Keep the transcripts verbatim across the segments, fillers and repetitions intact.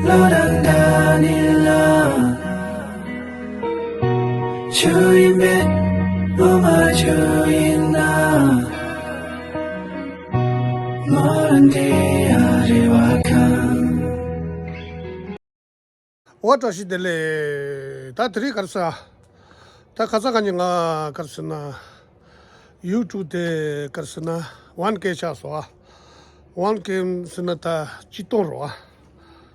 ལོ་དང་ཟླ་ནི་ལ། ཆུ་ཡིན་པས་ལོ་མ་ཆུ་ཡིན་ན། མོ་རང་དེ་ཡ་རེ་བ་ཁང་། འོ་བཀྲ་ཤིས་བདེ་ལེགས། ད་དེ་རིང་གར་ས། ད་ཁ་ས་ག་ཉི་ང་གར་ས་ན། ཡུ་ཊུབ་དེ་གར་ས་ན་ཝན་ཀེ་ཆགས་སོང་ཨ། ཝན་ཀེ་ཟེར་ན་ད་གཅིག་སྟོང་རོ་ཨ།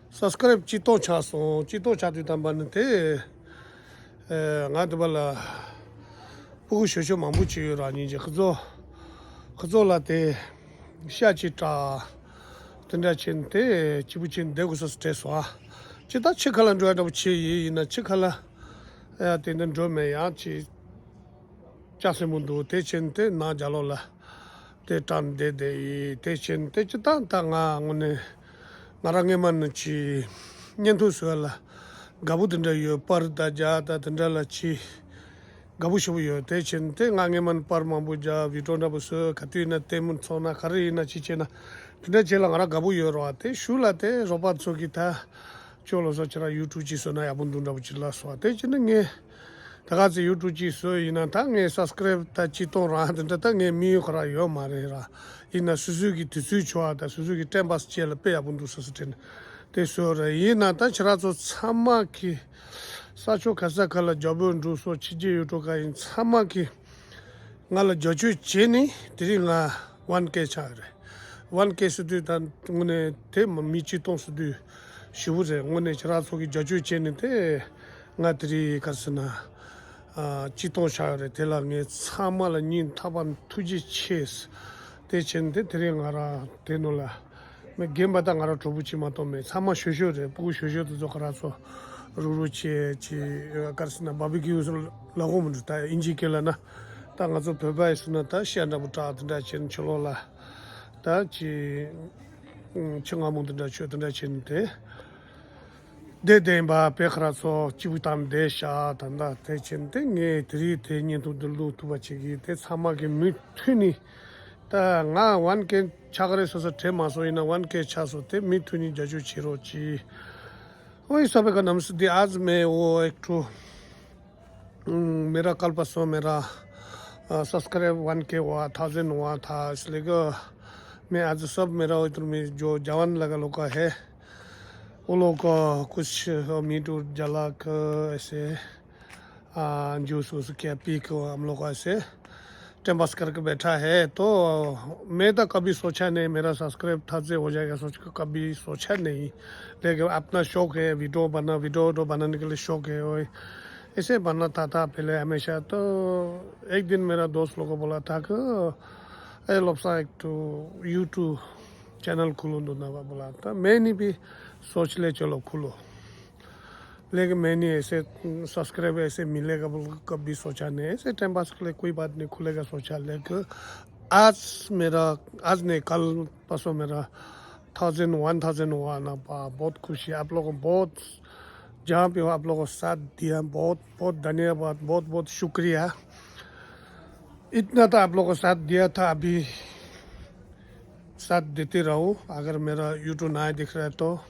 སབ་སི་ཀ་རེབ་གཅིག་སྟོང་ཆགས་སོང་། གཅིག་སྟོང་ཆགས་དུས་དམ་པ་ནི་དེ། ཨེ། ང་དེ་པ་ལ་སྤུ་གུ་ཞོ་ཞོ་མང་པོ་ཅིག་ཡོད་ར། སྙིང་རྗེ། ཁོ་ཚོ་ཁོ་ཚོ་ལ་དེ་ཤ་ཅིག་སྤྲད། དེ་འདྲ་བྱས་ནས་དེ་སྐྱིད་པོ་བྱས་ནས་བསྡད་དགོས་ས་སུ་བྲལ་སོང་ཨ། ཅི་ད་ཕྱི་ཁ་ལ་འགྲོ་ཡ་འདྲ་པོ་བྱས་ཡིན། ཡིན་ན་ཕྱི་ཁ་ལ་ཡ་དེ་འདྲ་འགྲོ་མེད། ཡང་ཅིག་ལྕགས་སྲིན་པོ་འདུག་དེ་བྱས་ནས་དེ་ནང་རྒྱ་ལོག་ལ་དེ་གྲམ་བསྡད་བསྡད་ཡིན། དེ་བྱས་ནས་དེ་ཅི་ད་ད་ང་དངོས་གནས་ང་རང་སྔས་མ་ནས་ཅིག་བརྙན་ཐུང་བཟོ་ཡ་ལ་དགའ་པོ་དེ་འདྲ་ཡོད། པར་ད་རྒྱག་ད་དེ་འདྲ་ལ་ཅིག་དགའ་པོ་ཞེ་པོ་ཡོད། དེ་བྱས་ནས་དེ་ང་སྔས་མ་ནས་པར་མང་པོ་རྒྱག་བི་ཌི་ཡོ་འདྲ་པོ་བཟོས། ག་དུས་ཡིན་ན་ལྟད་མོ་འཚོགས་ན་ག་རེ་ཡིན་ན་ཅིག་བྱས་ན་དེ་འདྲ་བྱས་ལ་ང་རང་དགའ་པོ་ཡོད་རེད་བ། དེ་གཞུག་ལ་དེ་རོགས་པ་ཚོ་གིས་ད་ཁྱོད་ལོ་སོ་ཁྱེད་རང་ཡུ་ཊུབ་ཅིག་བཟོས་ན་ཡག་པོ་འདུག་འདྲ་པོ་ཅིག་ལབ་སོང་བ། དེ་བྱས་ན་ངས་ད་ག་ཚོད་ཡུ་ཊུབ་ཅིག་བཟོས་ཡིན་ན་ད་ངས་སབ་སི་ཀ་རེབ་ད་གཅིག་སྟོང་རང་དེ་འདྲ་ད་ངས་དམིགས་ཡུལ་ཁོ་རང་ཡོད་མ་རེད་ར། ཡིན་ན་སོ་སོའི་གི་དུས་ཚོད་འཆོར་བ་དང་སོ་སོའི་གི་ཊེམ་པཱ་སི་བྱས་ལ་དཔེ་ཡག་པོ་འདུག་ཟེར་ཟེར་དྲན་དེ་བཟོས་རེད། ཡིན་ན་ད་ཁྱེད་རང་ཚོ་ཚང་མ་གི་ས་ཕྱོགས་ག་ས་ག་ལ་རྒྱ་བོད་འབྲུག་སོགས་ཕྱི་རྒྱལ་ཡུལ་གྲུ་ག་ཡིན་ཚང་མ་གི་ང་ལ་རྒྱབ་སྐྱོར་བྱས་ནས་དེ་རིང་ང་ཝན་ཀེ་ཆགས་ཡོད་རེད། ཝན་ཀེ་ཟེར་དུས་ད་དངོས་གནས་དེ་མི་གཅིག་སྟོང་ཟེར་དུས་ཞེ་པོ་རེད། དངོས་གནས་ཁྱེད་རང་ཚོ་གི་རྒྱབ་སྐྱོར་བྱས་ནས་དེ་ང་དེ་རིང་ག་རེ་ཟེར་ན་ཨ་གཅིག་སྟོང་ཆགས་ཡོད་རེད། དེ་ལ་ངས་ཚང་མ་ལ་སྙིང་ཐག་པ་ནས་ཐུགས་རྗེ་ཆེ། དེ་བྱས་ནས་དེ་དེ་རིང་ང་རང་དེ་ནང་ལ། མི་རྒན་པ་དང་ང་རང་གྲོགས་པོ་གཅིག་མ་གཏོགས་མེད། ཚང་མ་ཞོ་ཞོ་རེད། སྤུ་གུ་ཞོ་ཞོ་དེ་ཚོ་ག་རང་ཚོ་རུག་རུག་བྱས་ཀྱི་ག་རེ་ཟེར་ན་བར་བི་ཀིའུ་ལབ་དགོས་མི་འདུག་ད་ཨིན་ཇི་སྐད་ལ་ན་ད་ང་ཚོ་བོད་པ་ཡིན་ཟེར་ན་ད་ཤ་འདྲ་པོ་སྐྲག་དེ་འདྲ་བྱས་ནས་ཕྱི་ལོགས་ལ་ད་ཅི་ཆུ་རྔ་མོང་དེ་འདྲ་ཆོས་དེ་འདྲ་བྱས་ནས་དེ་བསྡད་བསྡད་པ་དཔེ་ག་རང་ཚོ་སྐྱིད་པོ་དང་བསྡད་ཤག་ད་ད་དེ་བྱས་ནས་དེ་ངས་དེ་རིང་དེ་བརྙན་ཐུང་འདི་བླུག་ཐུབ་པ་བྱེད་ཀྱི་དེ་ཚང་མ་གི་མུ་མཐུད་ནས། ད་ང་ཝན་ཀེ་ཆགས་ཀྱི་རེད་ཟེར་ཟེར་དྲན་མ་སོང་། ཡིན་ན་ཝན་ཀེ་ཆགས་སོང་། དེ་མུ་མཐུད་ནས་རྒྱབ་སྐྱོར་བྱེད་རོགས་གྱིས། वही सब का नाम से आज मैं वो एक ठो हम्म, मेरा कल परसों मेरा सब्सक्राइब वन के हुआ, थाउजेंड हुआ था। इसलिए कि मैं आज सब मेरा उधर में जो जवान लगा लोग का है, वो लोग का कुछ मीट उट जला के ऐसे आ, जूस वूस क्या पी के हम लोग ऐसे टाइम पास करके बैठा है। तो मैं तो कभी सोचा नहीं मेरा सब्सक्राइब थाउजेंड हो जाएगा, सोच के कभी सोचा नहीं। लेकिन अपना शौक है, वीडियो बना, वीडियो तो बनाने के लिए शौक है। वही ऐसे बनाता था पहले हमेशा। तो एक दिन मेरा दोस्त लोग को बोला था कि ए लोबसा एक तो यूट्यूब चैनल खोलो दो ना, बोला था। मैंने भी सोच ले चलो खोलो। लेकिन मैंने ऐसे सब्सक्राइब ऐसे मिलेगा बोल के कभी सोचा नहीं। ऐसे टाइम पास के लिए कोई बात नहीं, खुलेगा सोचा। लेकिन आज मेरा, आज नहीं, कल परसों मेरा थाउजेंड, वन थाउजेंड हुआ ना। बा-, बहुत खुशी है। आप लोगों को बहुत, जहाँ पे हो आप लोगों को साथ दिया, बहुत बहुत धन्यवाद, बहुत बहुत शुक्रिया। इतना तो आप लोगों को साथ दिया था, अभी साथ देते रहो। अगर मेरा यूट्यूब नया दिख रहा है तो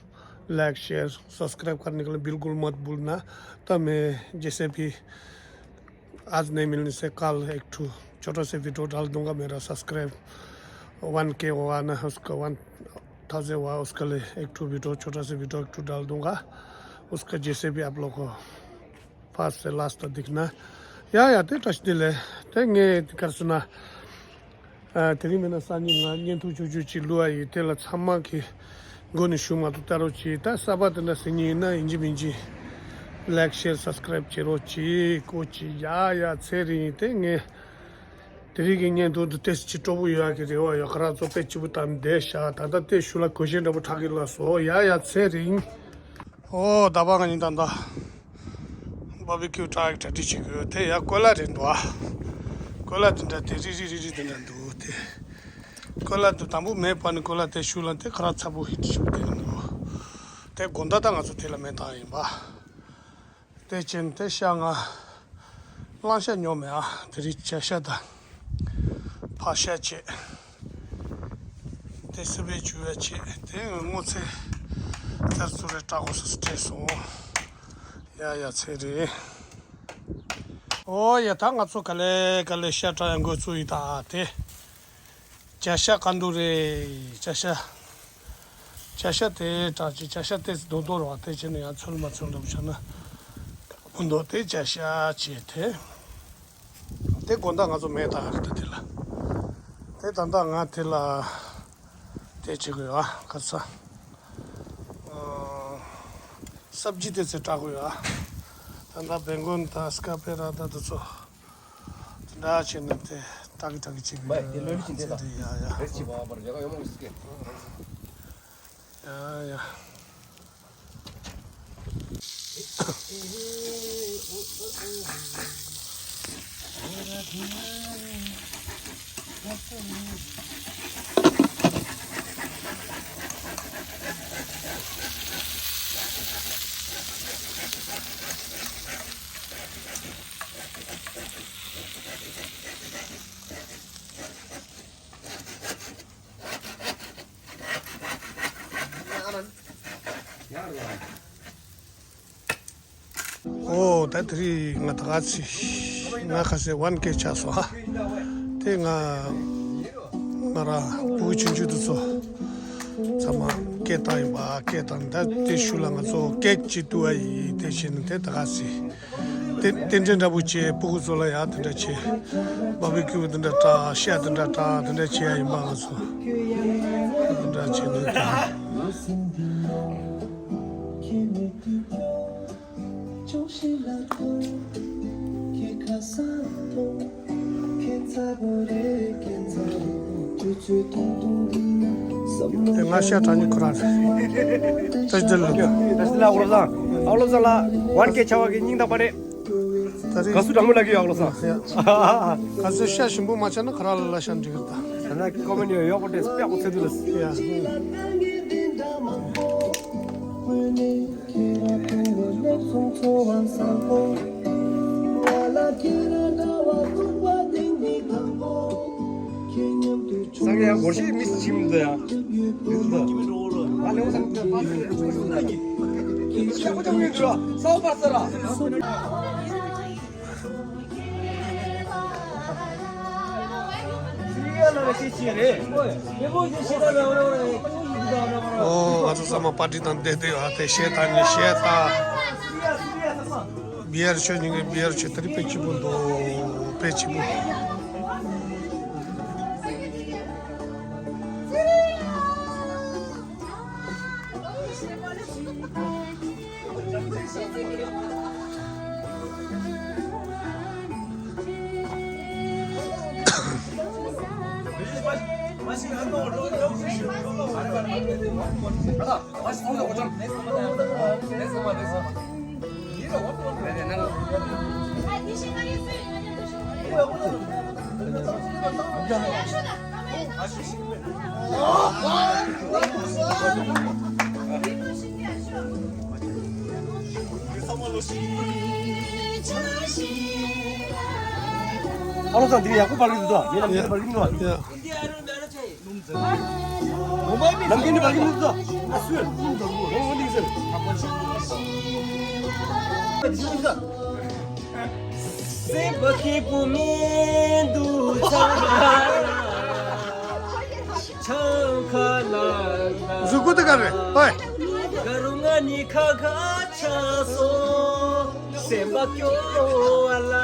लाइक, शेयर, सब्सक्राइब करने के लिए बिल्कुल मत भूलना। तो मैं जैसे भी आज नहीं मिलने से कल एक ठो छोटा सा वीडियो डाल दूंगा। मेरा सब्सक्राइब वन के हुआ ना, उसका वन थाउजेंड हुआ, उसके लिए एक ठो वीडियो, छोटा सा वीडियो एक ठो डाल दूंगा। उसका जैसे भी आप लोग को फर्स्ट से लास्ट तक दिखना। या, या, ते touch दिले। ते ङे कर सुना। ཨ། དེ་རིང་མིན་ན་སང་ཉིན་ང་བརྙན་ཐུང་ཆུང་ཆུང་ཅིག་བླུག་ཨ་ཡིན། དེ་ལ་ཚང་མ་གི་མགོ་ནས་ཞུ་མ་ཐུབ་ལྟ་རོགས་གྱིས། ད་གསར་པ་དེ་འདྲ་ཟེར་མཁན་ཡིན་ན་ཡིན་གཅིག་མིན་གཅིག་ལའིག་ཤེར་སབ་སི་ཀ་རའིབ་བྱེད་རོགས་གྱིས། ཀོ་ཅི་ཡ་ཡ་ཚེ་རིང་དེ་ངས་དེ་རིང་གི་བརྙན་ཐུང་དུ་ཏོག་ཙམ་ཅིག་སྤྲོ་པོ་ཡོད་ཡ་གི་རེ་བ་ཡོད། ཁ་ར་ཚོ་དཔེ་སྐྱིད་པོ་དང་བསྡད་ཤག་ད་ལྟ་དེ་ཞུ་ལ་གོས་ཆེན་འདྲ་པོ་གྲག་གི་ལ་སོ་ཡ་ཡ་ཚེ་རིང་། ཨོ་ད་པ་ང་གཉིས་ད་ད། བར་བི་ཀིའུ་ཊ་ཡག་གྲ་སྒྲིག་བྱེད་དགོས། དེ་ཡ་ཀོ་ལ་རེད་འདུག་ཨ། ཀོ་ལ་དེ་འདྲ་དེ་རི་རི་རི་རི་དེ་འདྲ་འདུག་དེ་ཀོ་ལ་དེ་དང་པོ་མེ་སྤར་ནས་ཀོ་ལ་དེ་ཤུགས་ལ་དེ་ཁ་ར་ཚ་པོ་ཧིཊ་ཤུགས་དེ་འདུག་དེ་དགོང་དག་ད་ང་ཚོ་དེ་ལ་མེ་བཏང་ཡིན་པ། དེ་ཕྱིན་དེ་ཤ་ང་གླང་ཤ་ཉོ་མེད་ཨ། དེ་རི་བྱ་ཤ་དང་ཕག་ཤ་བྱས། དེ་སི་པན་བྱུག་ཡ་བྱས། དེ་སྔོ་ཚལ་ དེར་ཚུར་རེ་སྐྲག་དགོས་སུ་སྤྲད་སོང་། ཡ་ཡ་ཚེ་རེད། ཨོ་ཡ་ད་ང་ཚོ་ག་ལེ་ག་ལེ་ཤ་སྐྲག་ཡ་འགོ་བཙུགས་ཡི་ད་དེ། བྱ་ཤ་ག་འདུག་རེད་བྱ་ཤ། བྱ་ཤ་དེ་སྐྲག་ཅིག་བྱ་ཤ་དེ་རྡོག་རྡོག་རེད་བ་དེ་བྱས་ནས་ཡང་ཚོལ་མ་ཚོལ་འདྲ་པོ་བྱ་ན། ཕུ་མདོག་དེ་བྱ་ཤ་བྱས་དེ། དེ་དགོང་དག་ང་ཚོ་མེད་ད་རེད་ད་དེ་ལ། དེ་ད་ལྟ་ང་དེ་ལ། དེ་བྱེད་དགོས་ཡོད་ཨ་ཁ་ས། སབ་ཇི་དེ་ཚོ་སྐྲག་དགོས་ཡོད་ཨ། ད་ལྟ་བེང་གོན་དང་སྐ་པེ་ར་ད་དེ་ཚོ། དེ་འདྲ་བྱས་ནས་དེ་སྐྲག་གི་སྐྲག་གི་བྱེད་དགོས་ཡོད་ཨ། དེ་ལོན་ཞིག་དེ་དང་། དེ་ཡ་ཡ། རེད་ཅི་བ་བར་ལས་ཀ་ཡོང་མ་གི་སྐད། ཡ་ཡ། ཨོ་ད་དེ་རིང་ང་ད་ག་ཚི་ང་ཁ་སེ་ཝན་ཀེ་ཆགས་སོང་ཧ། དེ་ང་ང་ར་བུ་ཆུང་ཆུང་དེ་ཚོ་ཚང་མ་སྐད་བཏང་ཡིན་པ་སྐད་བཏང་ད་དེ་ཤུལ་ལ་ང་ཚོ་ཀེག་ཅིག་བཏུ་བ་ཡིན་དེ་བྱས་ནས་དེ་ད་ག་ཚི། དེ་དེ་འདྲ་འདྲ་པོ་བྱས་སྤུ་གུ་ཚོ་ལ་ཡང་དེ་འདྲ་བྱས། བ་བི་ཀིའུ་དེ་འདྲ་སྐྲག་ཤ་དེ་འདྲ་སྐྲག་དེ་འདྲ་བྱས་ཡ་ཡིན་པ་ང་ཚོ། དེ་འདྲ་བྱས་ནས་དེ། དེ་ང་ཤ་སྐྲག་ནི་ཁོ་རང་རེད། ད་ཅི་ལ། ད་ཅི་ལ་ཨོ་ལོ་ས། ཨོ་ལོ་ས་ལ་ཝན་ཀེ་ཆགས་པ་གི་སྙིང་ཐག་པ་རེད། ད་རེས་ག་སུ་དྲང་མོ་ལ་གི་ཡོད་ཨོ་ལོ་ས། ག་ཚོད་ཤ་ཞིམ་པོ་མ་ཆགས་ན་ཁོ་རང་ལ་ལ་ཤ་འགྲིག་གི་རེད་ད། ད་ན་ཀོ་མེན་ཡོད་ཡོག་པོ་ཏེ་སྤེག་པོ་ཚེ་དུ་ལ། ཡ། སང་ཡང་སྒོར་གཞས་མི་ཞིམ་འདི་ཡང་། མི་འདི། ཨ་ལེའོ་སང་འདི་པ་སི་ལེ་ཆུ་ཆུ་ན་གི། ཤ་ཁོ་ཅང་མི་འདུག་ལ། སའོ་པ་ས་ར། ཨོ་ང་ཚོ་ཚང་མ་པར་ཊི་དང་བསྡད་བསྡད་ཡོད་ཨ་དེ་གཞས་བཏང་ནས་གཞས་བཏང་། བི་ཡར་མཆོད་ཉིན་གྱི་བི་ཡར་མཆོད་དེ་རིང་དཔེ་སྐྱིད་པོ་འདུག་དཔེ་སྐྱིད་པོ། ཨ་ལོ་ཚང་འདི་ཡག་པོ་པར་གི་འདུག་མི་ལ་མི་པར་གི་འདུག་ཡ། ནམ་རྒྱུན་ནི་བ་གི་མི་ཚོ། ཨ་སུ་ཡ། ཨོ་འདི་ཟེར། སེམས་པ་སྐྱིད་པོ་མི་འདུག་ཚང་མ། ཆང་ཁ་ལ་ལ། གཟུགས་པོ་དེ་ག་རེད། ཧོꯏ། ག་རུ་ང་ནི་ཁ་ཁ་ཆགས་སོང་། སེམས་པ་སྐྱོ་བ་ལ།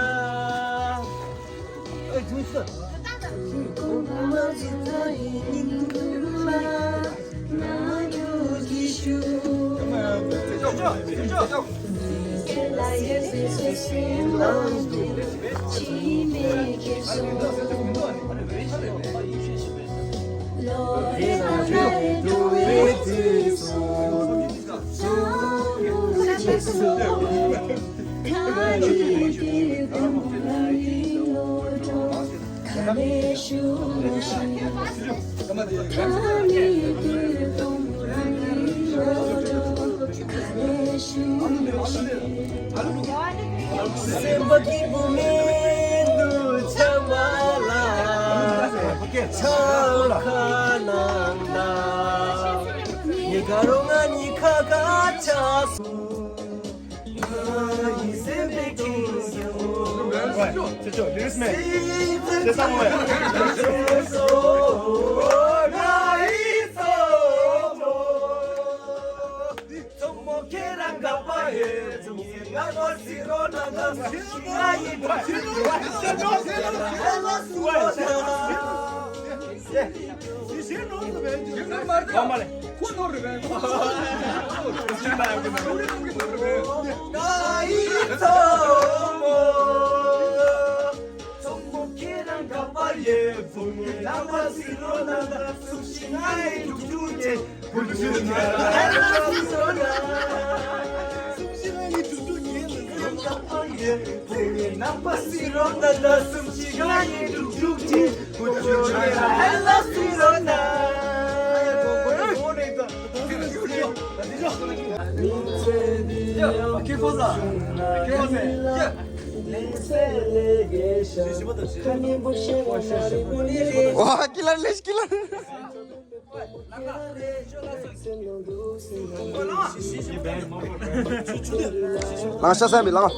སེམས་པ་སྐྱིད་པོ་མི་འདུག་ཚང་མ་ལ། ཆང་ཁ་གནང་དང་། ཉི་ཁ་རོ་ང་ཉི་ཁ་ཁ། C'est chaud, lyrisme. C'est ça, ouais. 와, 킬러, 렛츠 킬러. ལང་ཤ་ས་མི་ལང་།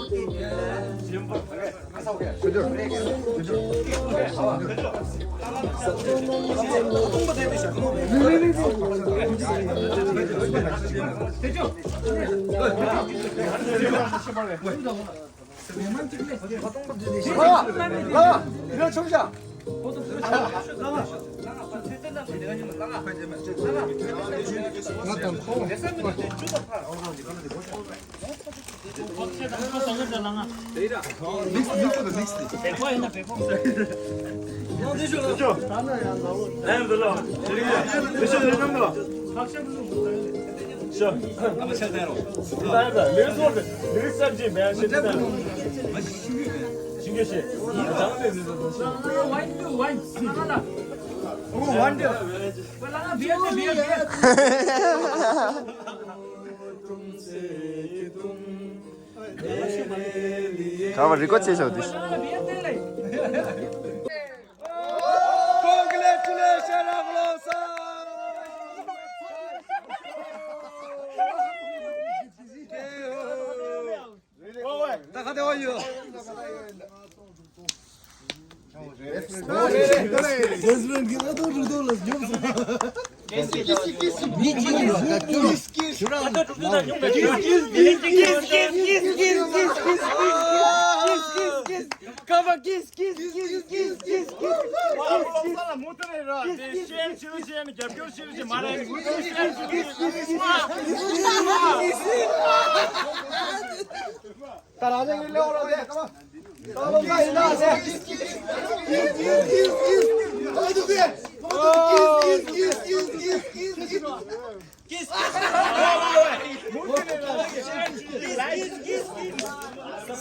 ག་བ་རི་ཀོ་ཆེ་ཤོག་དུས།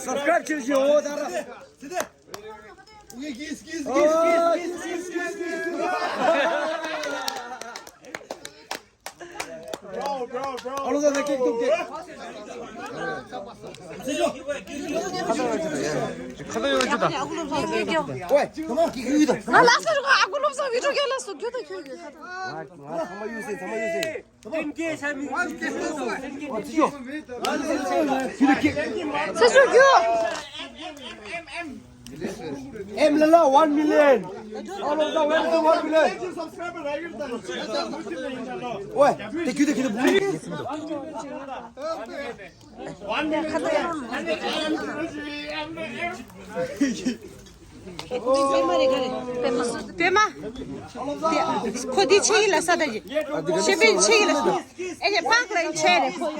Subscribe བྱེད་ཤིག་འོ་ད་ར། Bravo, bravo, bravo. ང་ལ་སོ་རུ་ཨ་ཁུ་སློབ་གསོ་བི་ཀྲུ་ག་ལ་སོ་རྒྱུ་དང་ཁྱོད་ཀྱི་ཁ་དང་། ཚེ་ཤུགས་རྒྱུ། M Lala one million. All of the welcome one million. Oi, thank you, thank you. One million. པད་མ། ཁོ་འདི་ཆེ་ཡིན་ལ་ས་ད་ཡིན། ཤེས་པའི་ཆེ་ཡིན་ལ་ས། ཨེ་ཡ་པག་ལ་ཡིན་ཆེ་རེད་ཁོ་ཡ།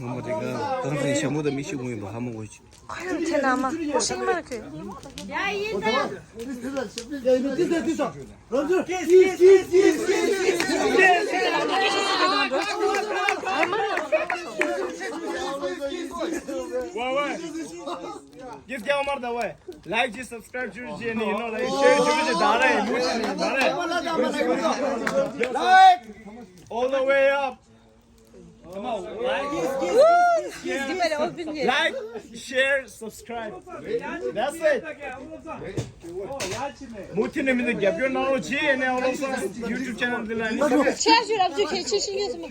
ངོ་མ་དེ་ག་གང་ཚེ་ཞྭ་མོ་དང་མི་ཤི་གུང་ཡིན་པ་ཧ་མ་གོ་ཅི། ཁོ་ཡང་ཁྱེད་ན་མ་ཤིང་མ་ཁོས། ཝ་ཝ། གིས་རྒྱ་དམར་ད་ཝ། Like གིས་subscribe བྱོས་བྱས་ནས་ཡིན་ནོ་ལ་share བྱོས་བྱས་ད་རེད་མུ་ཆེ་ནས་ད་རེད། Like all the way up. Like, share, subscribe. That's it. མུ་མཐུད་ནས་མི་འདུག་རྒྱབ་སྐྱོར་གནང་རོགས་གྱིས། ཨ་ནི་ཨ་ལོ་སང་YouTube channel འདི་ལ་ནི། ཆ་ཞུ་རབ་ཅུ་ཁེ་ཆེ་ཤི་ཡོད་སྨོ།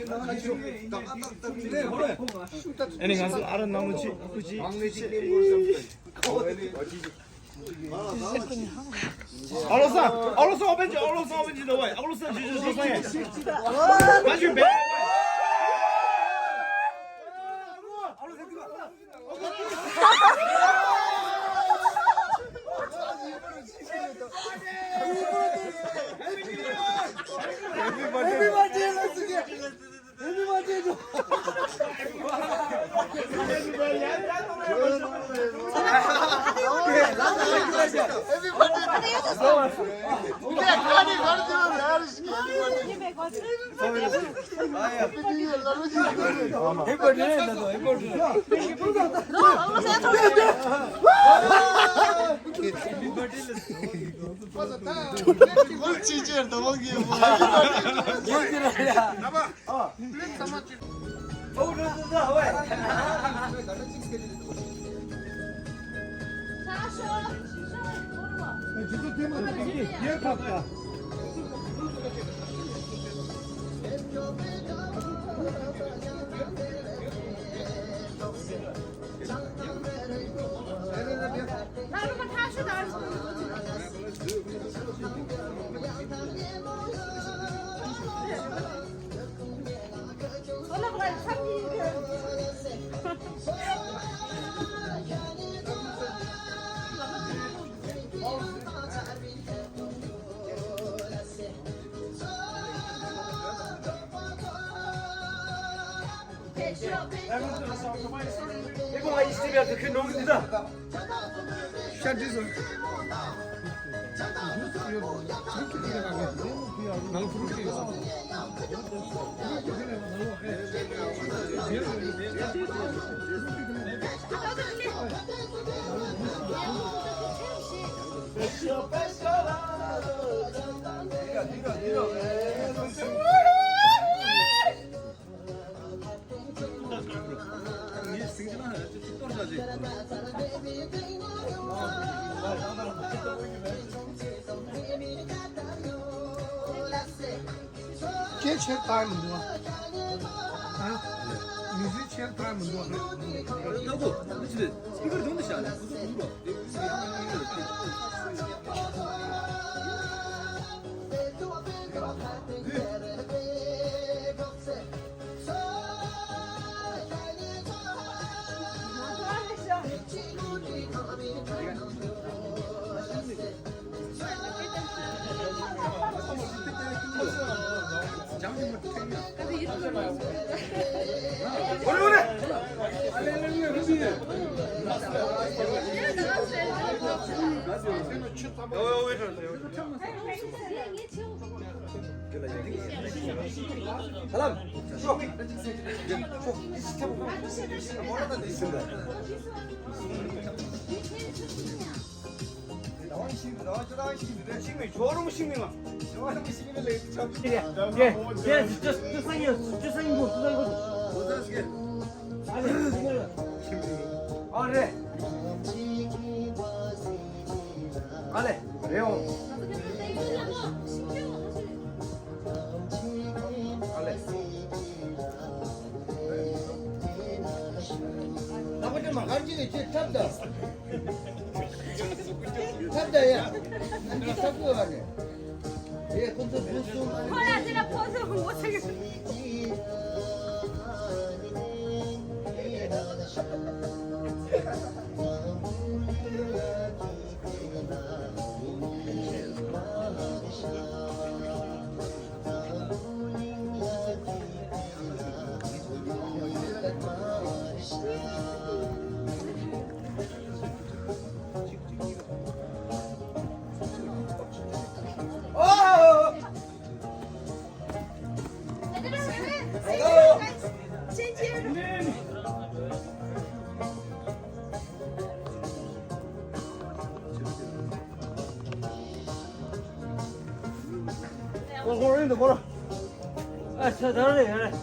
ཨ་ནི་ང་ཚོ་ཨ་ར་གནང་རོགས་གྱིས། ཨ་ཁུ་གྱིས། ཨ་ལོ་སང་། ཨ་ལོ་སང་ཨོ་པན་ཅི། ཨ་ལོ་སང་ཨོ་པན་ཅི་འདུག་བས། ཨ་ལོ་སང་ཅི་ཅི་ཅི་སང་ཡ། ང་ཞུ་བས། སྐད་ཆེར་བཏང་མི་འདུག་ཨ། ཨ། མི་ཚེ་ཆེར་བཏང་མི་འདུག་ཨ། ལྟ་གོ། འདི་ཅི་རེད། སྤི་ཀར་དུང་དུ་བཞག་ནས་ཁོ་ཚོ་དུང་རོགས། ཐབས་ད་ཡ། ཨ་ནི་ཐབས་ཀྱི་བ་ནས། ཨེ་ཁོང་ཚོ་བུ་གསུམ། ཁོ་ལ་དེ་ལ་ཕོ་ཚོ་ངོ་ཚ་གི། ཨ་ཆ་ད་རེད་ཡ་རེད།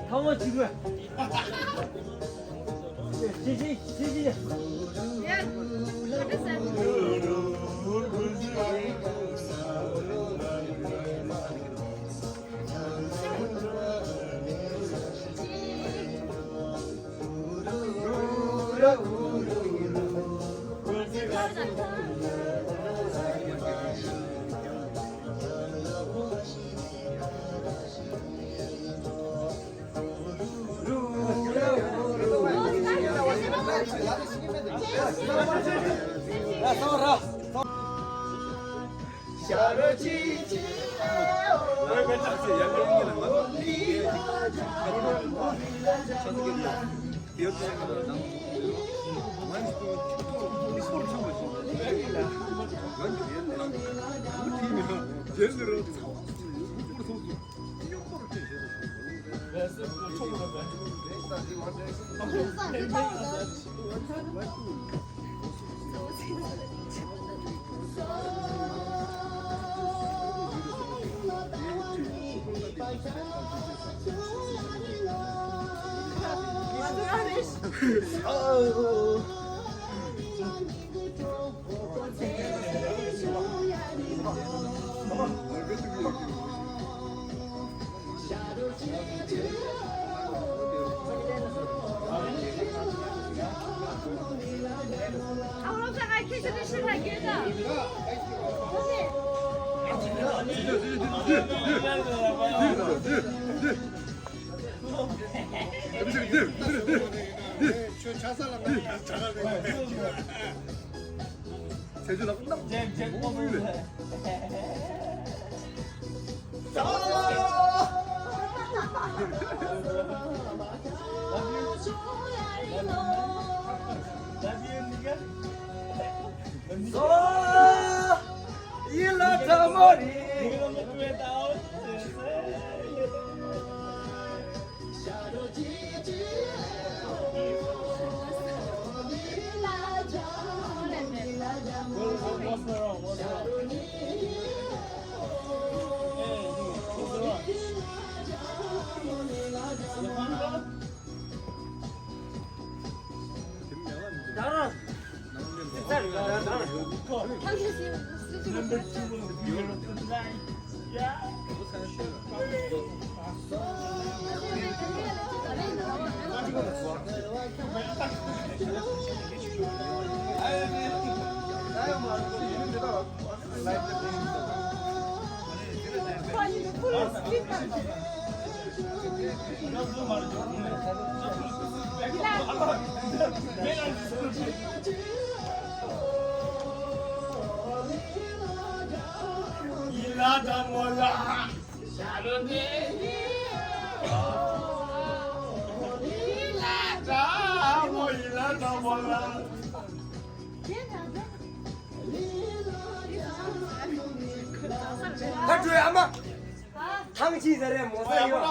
ཐང་བ་ཅིག་བས། ཅི་ཅི་ཅི་ཅི། ད་འགྲོ་ཡ་མ། ཐང་ཆད་ཟེར་རེད་མོ་ས་ཡོད།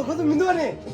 ཁོ་ཚོ་མི་འདུག་ནས།